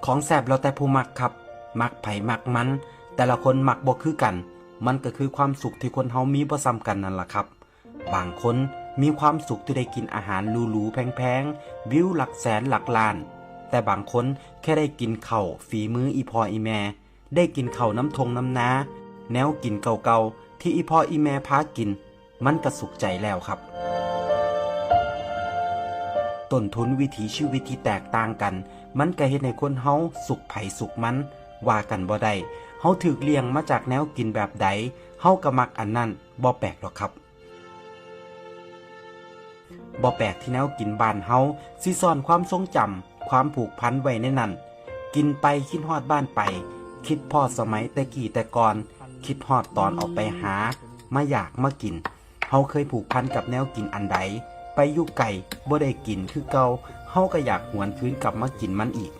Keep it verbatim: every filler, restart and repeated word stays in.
ของแซ่บแล้วแต่ผู้มักครับ มักไผมักมัน แต่ละคนมักบ่คือกัน มันก็คือความสุขที่คนเฮามีบ่ซ้ำกันนั่นล่ะครับ บางคนมีความสุขที่ได้กินอาหารหรูๆแพงๆ วิวหลักแสนหลักล้าน แต่บางคนแค่ได้กินข้าวฝีมืออีพ่ออีแม่ ได้กินข้าวน้ำทงน้ำนา แนวกินเก่าๆที่อีพ่ออีแม่พากิน มันก็สุขใจแล้วครับ ต้นทุนวิถีชีวิตที่แตกต่างกัน มันก็เฮ็ดให้คนเฮาสุขไผสุขมัน ว่ากันบ่ได้ เฮาถูกเลี้ยงมาจากแนวกินแบบใด เฮาก็มักอันนั้น บ่แปลกดอกครับ บ่แปลกที่แนวกินบ้านเฮาสิซ่อนความทรงจำ ความผูกพันไว้ในนั้น กินไปคิดฮอดบ้านไป คิดพ้อสมัยแต่กี้แต่ก่อน คิดฮอดตอนออกไปหา มาอยากมากิน เฮาเคยผูกพันกับแนวกินอันใด ไปอยู่ไกลบ่ได้กินคือเก่า เฮาก็อยากหวนคืนกลับมากินมันอีก